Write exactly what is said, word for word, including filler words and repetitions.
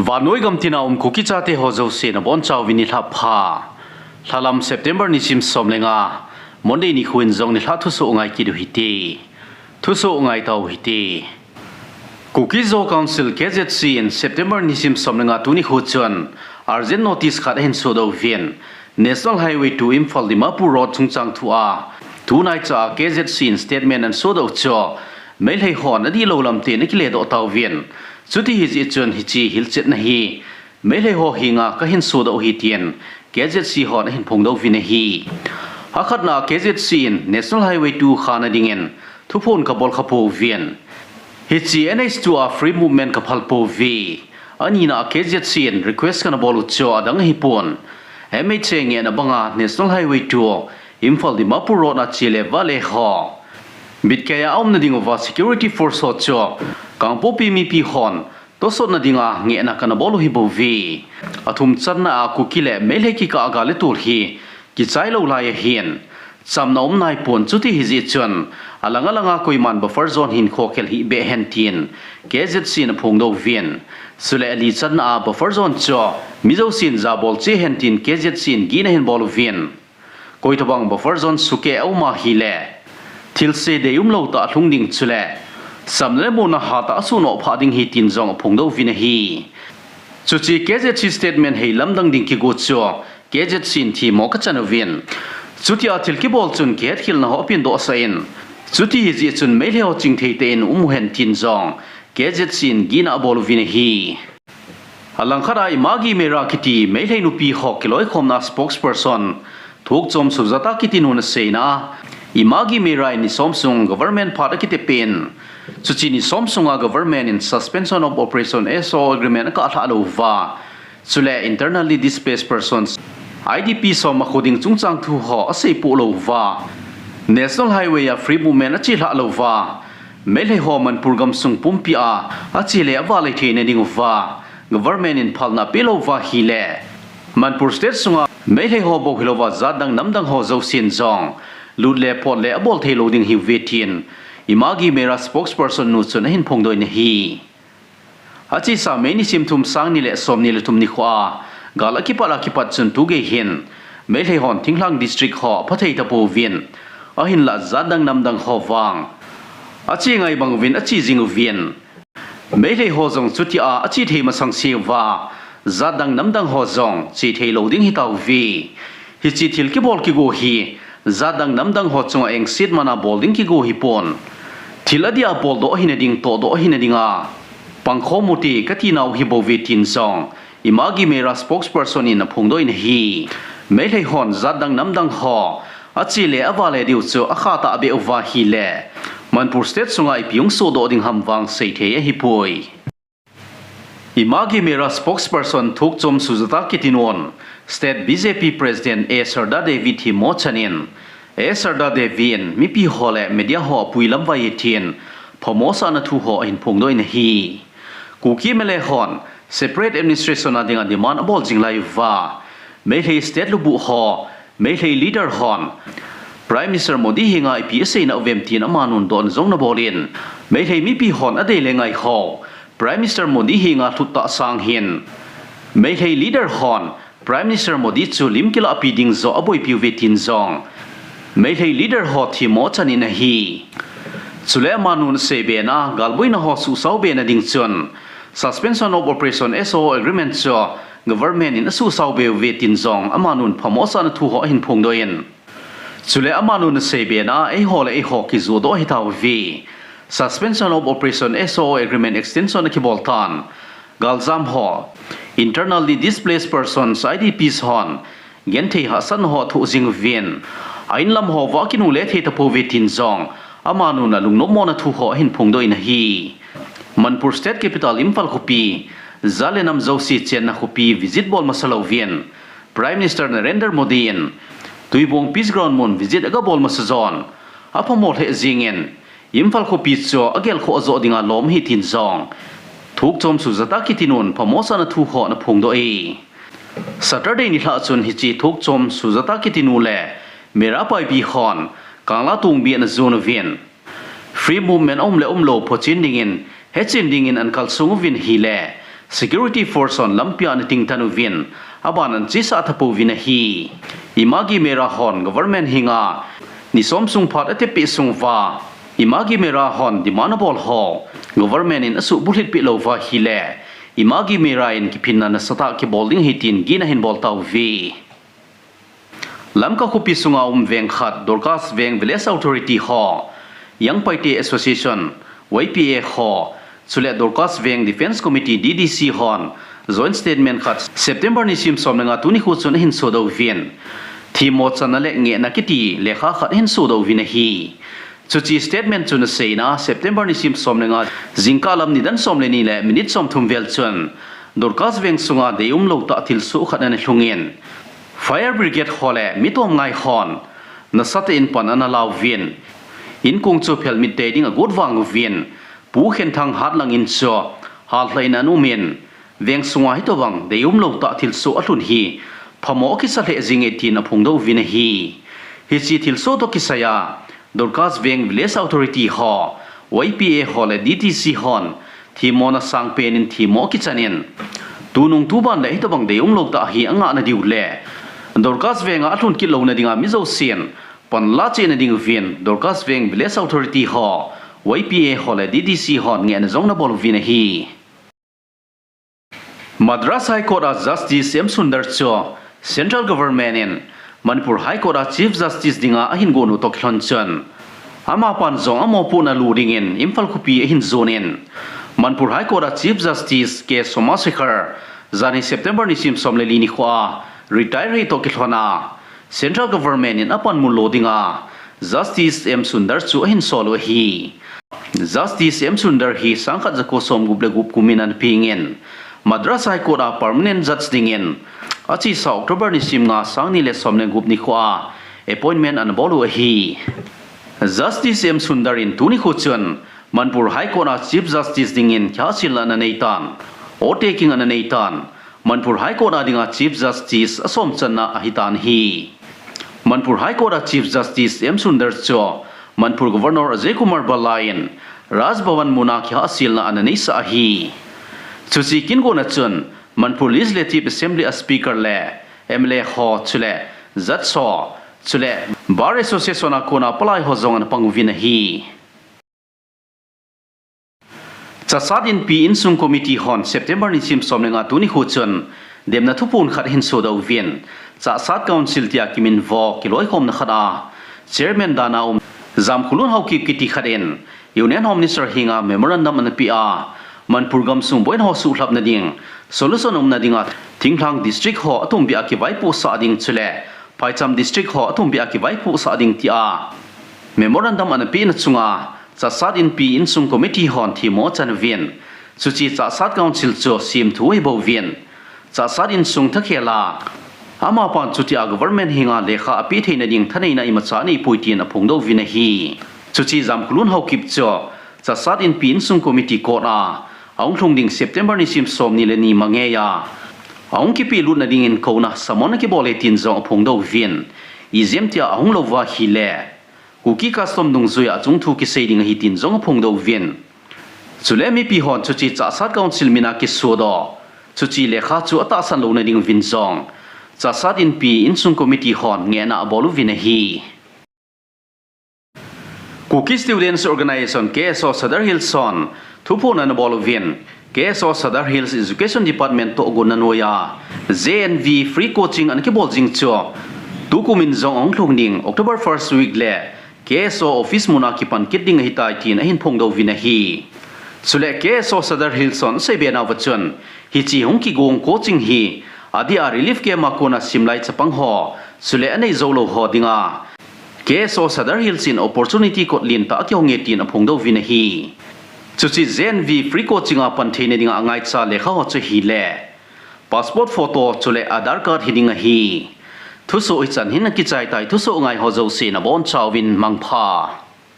Vannoi gam tina um Kuki chate ho jouse nabonchauvin nilhah pha. Lhalam September nisim som le nga, Monday nikho in jong nilhah thusoh ngai kit u hite. Thusoh ngai tau hite. Kuki Zo Council, K Z C, in September nisim som le nga tuni nikho chun urgent notice khat ahin sodoh uvin, National Highway two Imphal Dimapur Road chungchang thua tunaicha K Z C in statement ahin sodoh chu Meilhei hon adihlou lamte in akiledoh tauvin, chuti hijeh chun hiche hilchetna hi Meilhei ho henga kahin sodoh u ahi tin K Z C hon ahin phongdoh uvin ahi. Akhatna, K Z C in National Highway two khana dingin thuphon kabol kha pouvin, hiche N H two a free movement kaphal pouve. Anina, K Z C in request kana bol u chu adang ahipon, M H A ngehna banga National Highway two Imphal Dimapur Road a chele vale ho bitkei a aumna dinguva security force ho chu Kangpokpi mipi hon tosotna dinga ngehna kana bol u ahibouve. Athum channa a, Kuki le Meilhei kikah a gal le tol hi kichai lou lai ahin, chamna um naipon, chuti hijeh chun alang alanga koiman buffer zone hin khokhel hih beh hen tin K Z C in aphongdoh uvin, chule ali channa a buffer zone chu mi jousen jabol cheh hen tin K Z C in gihna ahin bol uvin, koitobang buffer zone sukeh a um ahile thilse deium lou tah a lhung ding chule chamna le muonna hatah a suhnoh phah ding ahi tin jong aphongdoh uvin ahi. Chuche K Z C statement hei lamdang ding kigo chu K Z C in themmo kachan uvin, chutia thil kibol chun kihetkhelna ho apendoh sah in, chuti hijeh chun Meilhei ho chingthei tah in um uhen tin jong K Z C in gihna abol uvin ahi. Alangkhat a Imagi Meira kiti Meilhei nupi ho kiloikhomna spokesperson Thokchom Sujata kitinun aseina a, Imagi Meira in ni som sung government phat akitepin, chuche ni som sunga government in Suspension of Operation, S O O agreement akah lhah lou uva, chule internally displaced persons, I D Ps ho makho ding chungchang thu ho aseipoh lou uva, National Highway a free movement achelhah lou uva, Meilhei ho Manipur gamsung pumpi a achele avale theina dinguva government in phalna apeh lou uva ahile, Manipur state sunga Meilhei ho bou hilouva jatdang namdang ho jousen jong lut le pot le abol theilou ding ahiuve tin Imagi Meira spokesperson nu chun ahin phongdoh in ahi. Achesa May nisim thum, sang ni le som ni le thum nikhoa gal akipat akipat chun tugei hin Meilhei hon thinglhang district ho aphathei tapouvin, ahinlah jatdang namdang ho vang ache ngai bang uvin ache jing uvin, Meilhei ho jong chutia ache thei masang seuva, jatdang namdang ho jong che theilou ding ahitauve. Hiche thil kibol kigo hi jatdang namdang ho chunga engset mana bol ding kigo ahipon, thil adia boldoh ahina ding, tohdoh ahina dinga pangkhom ute katinau ahibouve tin jong Imagi Meira spokesperson in aphongdoh in ahi. Meilhei hon jatdang namdang ho achele avale diu chu akhatah abeh uva ahile, Manipur state sunga ipi hung sohdoh ding ham vang seithei ahipoi. Imagi Meira spokesperson Thokchom Sujata kitinun State B J P President A Sharda Devi themmo chanin, A Sharda Devi in mipi ho le media ho apui lamvai e tin phamosahna thu ho ahin phongdoh in ahi. Kuki M L A hon separate administration a dinga demand abol jing lai uva, Meilhei state lubuh ho, Meilhei leader hon Prime Minister Modi henga ipi aseina uvem tin amanun dohna jong anabol in, Meilhei mipi hon adei le ngai ho Prime Minister Modi henga lhut tah sang hin, Meilhei leader hon Prime Minister Modi chu lim kilahpi ding joh aboipiuve tin jong Meilhei leader ho themmo chanin ahi. Chule amanun aseibe na, galboina ho suhsaobe na ding chun Suspension of Operation, S O O agreement chu government in asuhsaobe uve tin jong amanun phamosahna thu ho ahin phongdoh in, chule amanun aseibe na, eiho le eiho kijohdoh ahitauve. Suspension of Operation, S O O agreement extension akibol tan, galjam ho, internally displaced persons, I D Ps hon genthei hahsatna ho athoh jing uvin, a inlam ho uva akinu le thei tapouve tin jong amanun alungnommona thu ho ahin phongdoh in ahi. Manipur state capital Imphal khopi, jat le nam jouse chenna khopi visit bol masa louvin, Prime Minister Narendra Modi in Tuibong Peace Ground mun visit agabol masa jon, aphamo lheh jengin, Imphal khopi chu agelkhoh joh dinga lom ahi tin jong Thokchom Sujata kitinun phamosahna thu ho anaphongdoh e. Saturday nilhah chun hiche Thokchom Sujata kitinu le Meira Paibi hon Kanglatongbi anajon uvin, free movement aum le umlou phochen dingin, hechen dingin anakalsong uvin ahile, Security force hon lampi a ana tingtan uvin, aban ana chesah tha pouvin ahi. Imagi Mera hon government henga ni som sung phat atep peh sung uva, Imagi Mera hon demand abol ho government in asuh bulhit peh lou uva ahile, Imagi Mera in kiphinna nasatah kibol ding ahi tin gihna ahin bol tauve. Lamka khopi sunga um veng khat, Dorcas Veng Village Authority ho, Young Paite Association, Y P A ho, chule Dorcas Veng Defence Committee, D D C hon joint statement khat September nisim som le nga tuni nikho chun ahin sodoh uvin, themmo channa le ngehna kiti lekha khat ahin sodoh uvin ahi. Chuche statement chun aseina, September nisim som le nga, jingkah lam nidan som le ni le minute som thum vel chun, Dorcas Veng sunga deium lou tah thilsoh khat ana lhungin, Fire Brigade ho le mi tomngai hon nasatah in pan ana lauvin, inkong chu phelmit tei ding agot vang uvin, Pu Khenthang Hatlang in chu hallhah in ana umin, veng sunga hitobang deium lou tah thilsoh alhun hi phamo akisa lheh jinge tin aphongdoh uvin ahi. Hiche thilsoh toh kisaiya, Dorcas Veng Village Authority ho, Y P A ho le D D C hon themmona sangpen in themmo akichan in, tunung tuban le hitobang deium lou tah hi angah nadiu le Dorcas Veng a alhun kit louna dinga mi jousen panla cheh na diuvin Dorcas Veng Village Authority ho, Y P A ho le D D C hon ngehna jong ana bol uvin ahi. Madras High Court a Justice M Sundar chu Central Government in Manipur High Court a Chief Justice dinga ahin gon u toh kilhon chun, amapan jong amopohna lo dingin Imphal khopi ahin jon in, Manipur High Court a Chief Justice K Somashekar, janhi September nisim som le li nikhoa retire ahi toh kilhon a, Central Government in apanmun lo dinga Justice M Sundar chu ahin sol u ahi. Justice M Sundar hi sangkhat jako somgup le gup kum in ana pengin, Madras High Court a Permanent Judge dingin achesa October nisim nga, sangni le som le gup nikhoa appointment ana bol u ahi. Justice M Sundar in tuni nikho chun Manipur High Court a Chief Justice dingin kihahselna ana neitan, oath taking ana neitan, Manipur High Court a dinga Chief Justice asom channa ahitan ahi. Manipur High Court a Chief Justice M Sundar chu Manipur Governor Ajay Kumar Bhalla in Raj Bhavan muna kihahselna ana neisah ahi. Chuche kin gona chun Manipur Legislative Assembly a Speaker le M L A ho chule Judge ho chule Bar Association a kona palai ho jong ana pang uvin ahi. Chahsat Inpi Insung Committee hon September nisim som le nga tuni nikho chun demna thuphon khat ahin sodoh uvin, Chahsat Council tia kiminvo kiloikhomna khat a Chairman dan a um Jamkholun Haokip kiti khat in Union Home Minister henga memorandum ana peh a, Manipur gamsung boina ho suhlhapna ding, solution umna dinga thinglhang district ho atumbeh a kivaipohsah ding chule phaicham district ho atumbeh a kivaipohsah ding tia memorandum ana pehna chunga Chahsat Inpi Insung Committee hon themmo achan uvin, chuche Chahsat Council chu semthu ahi bouvin, Chahsat Insung thakhel a, amapan chutia government henga lekha apeh theina ding thaneina imacha aneipoi tin aphongdoh uvin ahi. Chuche Jamkholun Haokip chu Chahsat Inpi Insung Committee court a ahung lhung ding September nisim somni le ni mangeiya ahung kipeh lutna dingin kouna summon akibol e tin jong aphongdoh uvin, ijemtia ahung lou uva ahile Kuki custom dungjuiya achungthu kisei ding ahi tin jong aphongdoh uvin, chule mipi hon chuche Chahsat Council mina kisodoh, chuche lekha chu atahsan louna ding uvin jong Chahsat Inpi Insung Committee hon ngehna abol uvin ahi. Kuki Students Organisation, K S O, Sadar Hills hon thuphon ana bol uvin, K S O Sadar Hills Education Department tohgon noiya J N V free coaching ana kibol jing chu tukum in jong ahung lhung ding October first week le K S O office muna kipan kit ding ahitai tin ahin phongdoh uvin ahi. Chule K S O Sadar Hills hon aseibe nauva chun, hiche hung kigong coaching hi adeh a relief camp a kona simlai chapang ho chule anei jou lou ho dinga K S O Sadar Hills in opportunity kot lentah akihong e tin aphongdoh uvin ahi. Chuche J N V free coaching a pan theina dinga angaicha lekha ho chu ahile passport photo chule Aadhaar card hiding ahi. Thusoh hichan hin akichai tai, thusoh ngai ho jouse nabonchauvin mangpha.